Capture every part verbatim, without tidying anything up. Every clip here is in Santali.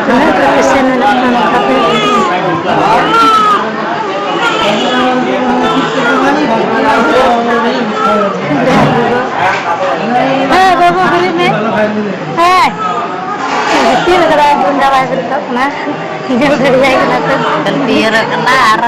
ᱛᱤᱱᱟᱹᱜ ᱯᱨᱚᱯᱷᱮᱥᱚᱱᱟᱞᱚᱜ ᱠᱟᱱᱟ ᱛᱟᱯᱮ᱾ ᱦᱮᱸ, ᱵᱟᱹᱵᱩ, ᱵᱮᱨᱮᱫ ᱢᱮ᱾ ᱦᱮᱸ᱾ ᱜᱤᱛᱤᱡ ᱟᱠᱟᱫᱟᱭ, ᱵᱚᱸᱜᱟ ᱵᱟᱭ ᱵᱮᱨᱮᱫᱚᱜ ᱠᱟᱱᱟ᱾ ᱧᱮᱞ ᱫᱟᱲᱮᱭᱟᱭ ᱠᱟᱱᱟ ᱯᱮ᱾ ᱯᱤᱭᱟᱹᱨᱟᱜ ᱠᱟᱱᱟ ᱟᱨ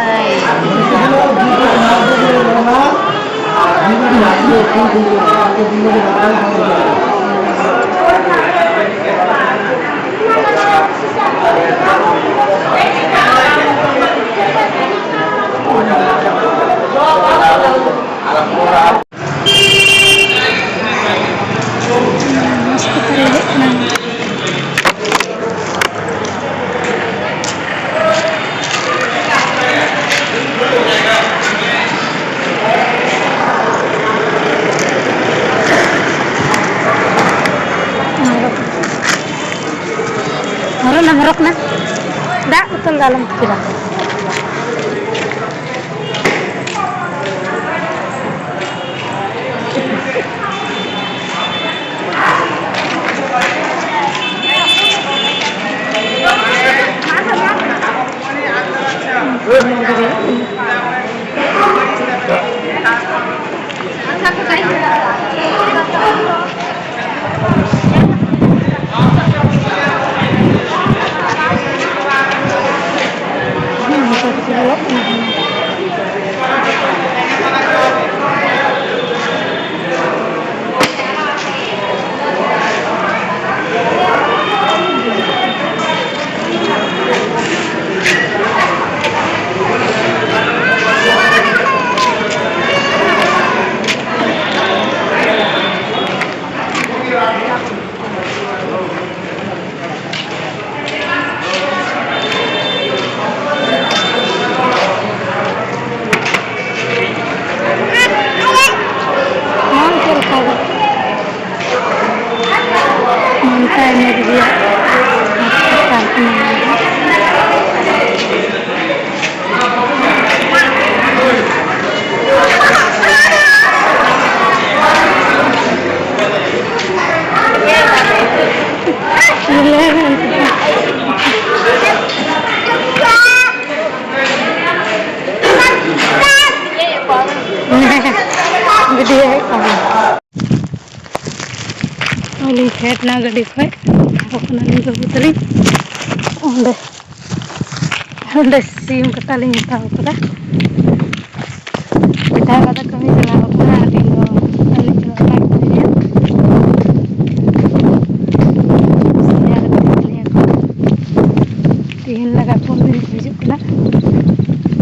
ᱦᱚᱨᱚᱜ ᱱᱟᱢ, ᱦᱚᱨᱚᱜ ᱱᱟ᱾ ᱫᱟᱜ ᱵᱳᱛᱚᱞ ᱫᱚ ᱟᱞᱚᱢ ᱛᱤᱯᱤᱫᱟ᱾ ᱟᱹᱞᱤᱧ ᱯᱷᱮᱰ ᱮᱱᱟ ᱜᱟᱹᱰᱤ ᱠᱷᱚᱡ, ᱟᱨᱚ ᱠᱟᱱᱟᱞᱤᱧ ᱵᱟᱹᱵᱩ ᱛᱟᱹᱞᱤᱧ ᱚᱸᱰᱮ, ᱚᱸᱰᱮ ᱥᱤᱢ ᱠᱟᱴᱟ ᱞᱤᱧ ᱦᱟᱛᱟᱣ ᱠᱟᱫᱟ᱾ ᱮᱴᱟᱜ ᱦᱚᱲ ᱫᱚ ᱠᱟᱹᱢᱤ ᱪᱟᱞᱟᱣ ᱠᱟᱱᱟ, ᱟᱹᱞᱤᱧ ᱫᱚ ᱟᱹᱞᱤᱧ ᱪᱟᱞᱟᱣ ᱠᱟᱱᱟ ᱠᱟᱹᱢᱤ᱾ ᱛᱮᱦᱮᱧ ᱞᱟᱜᱟ ᱯᱩᱱ ᱫᱤᱱ ᱠᱚ ᱦᱤᱡᱩᱜ ᱠᱟᱱᱟ᱾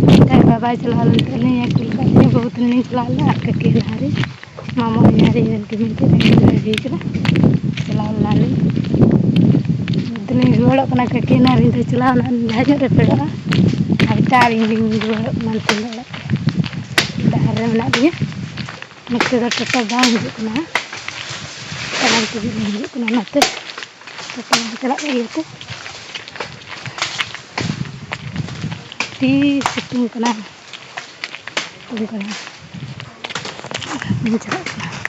ᱢᱮᱛᱟᱭ ᱵᱟᱵᱟᱭ ᱪᱟᱞᱟᱣ ᱞᱮᱱ ᱛᱟᱦᱮᱸᱫ, ᱞᱤᱧ ᱟᱹᱜᱩ ᱞᱮᱠᱟᱫ ᱞᱤᱧᱟ, ᱵᱟᱹᱦᱩ ᱛᱟᱹᱞᱤᱧ ᱞᱤᱧ ᱪᱟᱞᱟᱣ ᱞᱮᱱᱟ ᱟᱨ ᱠᱟᱹᱠᱤ ᱞᱟᱦᱟᱨᱮ ᱢᱟᱢᱟ ᱦᱚᱧᱦᱟᱨᱤᱧ ᱧᱮᱞ ᱠᱮᱫᱮᱧ ᱛᱮ ᱦᱩᱭ ᱠᱟᱱᱟ, ᱪᱟᱞᱟᱣ ᱞᱮᱱᱟᱞᱤᱧ᱾ ᱫᱤᱱᱤᱧ ᱨᱩᱣᱟᱹᱲᱚᱜ ᱠᱟᱱᱟ ᱠᱟᱹᱠᱤ ᱚᱱᱟ ᱨᱤᱧ ᱫᱚ ᱪᱟᱞᱟᱣ ᱞᱮᱱᱟ ᱡᱟᱦᱟᱸ ᱧᱚᱜ ᱨᱮ ᱯᱮᱲᱟᱜᱼᱟ, ᱟᱨ ᱪᱟᱨ ᱤᱧ ᱨᱩᱣᱟᱹᱲᱚᱜ ᱠᱟᱱᱟ ᱱᱤᱛᱚᱝ ᱫᱚ ᱚᱲᱟᱜ ᱛᱮ᱾ ᱰᱟᱦᱟᱨ ᱨᱮ ᱢᱮᱱᱟᱜ ᱞᱤᱧᱟ, ᱱᱚᱛᱮ ᱫᱚ ᱴᱳᱴᱳ ᱵᱟᱝ ᱦᱤᱡᱩᱜ ᱠᱟᱱᱟ, ᱛᱟᱲᱟᱢ ᱛᱮᱜᱮ ᱞᱤᱧ ᱦᱤᱡᱩᱜ ᱠᱟᱱᱟ, ᱚᱱᱟᱛᱮ ᱴᱳᱴᱳ ᱵᱟᱝ ᱪᱟᱞᱟᱜ ᱠᱟᱱᱟ ᱤᱭᱟᱹᱛᱮ᱾ ᱟᱹᱰᱤ ᱥᱤᱛᱩᱝ ᱠᱟᱱᱟ, ᱥᱤᱛᱩᱝ ᱠᱟᱱᱟ, ᱵᱟᱹᱧ ᱪᱟᱞᱟᱜ ᱠᱟᱱᱟ᱾